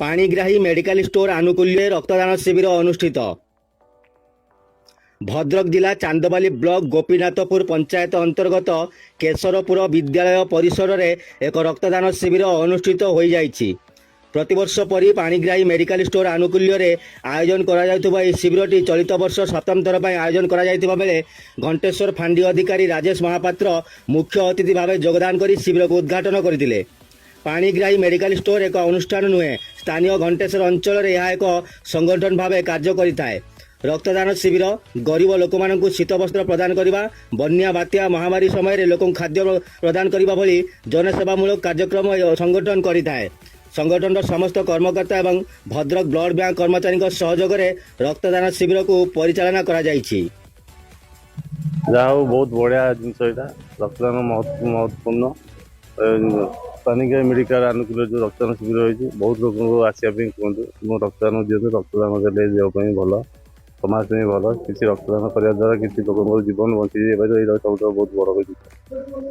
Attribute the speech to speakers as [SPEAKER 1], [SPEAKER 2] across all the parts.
[SPEAKER 1] Panigrahi medical store ଆନୁକୂଲ୍ୟରେ ରକ୍ତଦାନ ଶିବିର ଅନୁଷ୍ଠିତ। ଭଦ୍ରକ ଜିଲ୍ଲା ଚାନ୍ଦବାଲି ବ୍ଲକ ଗୋପୀନାଥପୁର ପଞ୍ଚାୟତ ଅନ୍ତର୍ଗତ କେଶରପୁର ବିଦ୍ୟାଳୟ ପରିସରରେ ଏକ ରକ୍ତଦାନ ଶିବିର ଅନୁଷ୍ଠିତ ହୋଇଯାଇଛି। ପ୍ରତିବର୍ଷ ପରି ପାଣିଗ୍ରାହୀ ମେଡିକାଲ ଷ୍ଟୋର ଆନୁକୂଲ୍ୟରେ ଆୟୋଜନ କରାଯାଉଥିବା ଏହି ଶିବିରଟି ଚଳିତ ବର୍ଷ ସପ୍ତମ ଥର ପାଇଁ ଆୟୋଜନ କରାଯାଇଥିବା ବେଳେ ଘଣ୍ଟେଶ୍ୱର ଫାଣ୍ଡି ଅଧିକାରୀ ରାଜେଶ ମହାପାତ୍ର ମୁଖ୍ୟ ଅତିଥି ଭାବେ ଯୋଗଦାନ କରି ଶିବିରକୁ ଉଦ୍ଘାଟନ କରିଥିଲେ। ପାଣିଗ୍ରାହୀ ମେଡିକାଲ ଷ୍ଟୋର ଏକ ଅନୁଷ୍ଠାନ ନୁହେଁ, ସ୍ଥାନୀୟ ଘଣ୍ଟେଶ୍ୱର ଅଞ୍ଚଳରେ ଏହା ଏକ ସଂଗଠନ ଭାବେ କାର୍ଯ୍ୟ କରିଥାଏ। ରକ୍ତଦାନ ଶିବିର, ଗରିବ ଲୋକମାନଙ୍କୁ ଶୀତବସ୍ତ୍ର ପ୍ରଦାନ କରିବା, ବନ୍ୟା, ବାତ୍ୟା, ମହାମାରୀ ସମୟରେ ଲୋକଙ୍କୁ ଖାଦ୍ୟ ପ୍ରଦାନ କରିବା ଭଳି ଜନସେବାମୂଳକ କାର୍ଯ୍ୟକ୍ରମ ଏହି ସଂଗଠନ କରିଥାଏ। ସଂଗଠନର ସମସ୍ତ କର୍ମକର୍ତ୍ତା ଏବଂ ଭଦ୍ରକ ବ୍ଲଡ ବ୍ୟାଙ୍କ କର୍ମଚାରୀଙ୍କ ସହଯୋଗରେ ରକ୍ତଦାନ ଶିବିରକୁ ପରିଚାଳନା କରାଯାଇଛି।
[SPEAKER 2] ଯାହା ହଉ, ବହୁତ ବଢ଼ିଆ ଜିନିଷ ଏଇଟା। ରକ୍ତଦାନ ମହତ୍ୱପୂର୍ଣ୍ଣ। ସ୍ଥାନୀୟ ମେଡ଼ିକାଲ ଆନୁକୂଲ୍ୟ ଯେଉଁ ରକ୍ତଦାନ ଶିବିର ହେଇଛି, ବହୁତ ଲୋକଙ୍କୁ ଆସିବା ପାଇଁ କୁହନ୍ତୁ ଏବଂ ରକ୍ତଦାନ ଦିଅନ୍ତୁ। ରକ୍ତଦାନ ଦେଲେ ଦେହ ପାଇଁ ଭଲ, ସମାଜ ପାଇଁ ଭଲ। କିଛି ରକ୍ତଦାନ କରିବା ଦ୍ୱାରା କିଛି ଲୋକଙ୍କର ଜୀବନ ବଞ୍ଚିଯାଇପାରିବ। ଏଇଟା ସବୁଠୁ ବହୁତ ବଡ଼ ଜିନିଷ।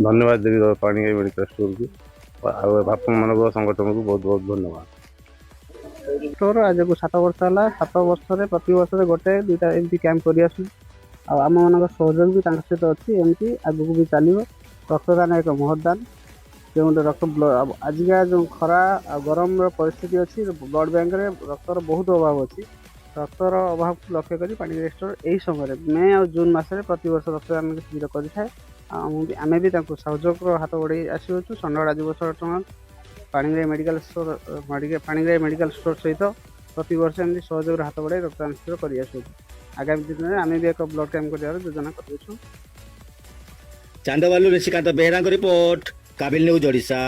[SPEAKER 2] ଧନ୍ୟବାଦ ଦେବି ପାଣିଗ୍ରାହୀ ମେଡ଼ିକାଲ ଷ୍ଟୋରକୁ ଆଉ ଆପଣମାନଙ୍କ ସଂଗଠନକୁ ବହୁତ ବହୁତ ଧନ୍ୟବାଦ।
[SPEAKER 3] ଷ୍ଟୋର ଆଜକୁ 7 ବର୍ଷ ହେଲା। 7 ବର୍ଷରେ ପ୍ରତି ବର୍ଷରେ ଗୋଟେ ଦୁଇଟା ଏମିତି କ୍ୟାମ୍ପ କରି ଆସୁଛୁ ଆଉ ଆମମାନଙ୍କ ସହଯୋଗ ବି ତାଙ୍କ ସହିତ ଅଛି। ଏମିତି ଆଗକୁ ବି ଚାଲିବ। ରକ୍ତଦାନ ଏକ ମହତଦାନ। ଯେଉଁଠି ରକ୍ତ, ଆଜିକା ଯେଉଁ ଖରା ଆଉ ଗରମର ପରିସ୍ଥିତି ଅଛି, ବ୍ଲଡ଼ ବ୍ୟାଙ୍କରେ ରକ୍ତର ବହୁତ ଅଭାବ ଅଛି। ରକ୍ତର ଅଭାବକୁ ଲକ୍ଷ୍ୟ କରି ପାଣିଗ୍ରାହୀ ଷ୍ଟୋର ଏହି ସମୟରେ ମେ ଆଉ ଜୁନ୍ ମାସରେ ପ୍ରତିବର୍ଷ ରକ୍ତଦାନ ଶିବିର କରିଥାଏ। ଆଉ ଆମେ ବି ତାଙ୍କୁ ସହଯୋଗର ହାତ ବଢ଼େଇ ଆସିଅଛୁ। ଷଣ୍ଢଗଡ଼ା ଯୁବ ସଂଗଠନ Panigrahi medical store, Panigrahi medical store ସହିତ ପ୍ରତିବର୍ଷ ଏମିତି ସହଯୋଗର ହାତ ବଢ଼ାଇ ରକ୍ତଦାନ ଶିବିର କରି ଆସୁଅଛୁ। ଆଗାମୀ ଦିନରେ ଆମେ ବି ଏକ ବ୍ଲଡ଼ କ୍ୟାମ୍ପ କରିବାର ଯୋଜନା କରିଅଛୁ।
[SPEAKER 1] ଚାନ୍ଦବାଲିରୁ ଋଷିକାନ୍ତ ବେହେରାଙ୍କ ରିପୋର୍ଟ, କାବିଲ ନ୍ୟୁଜ୍ ଓଡ଼ିଶା।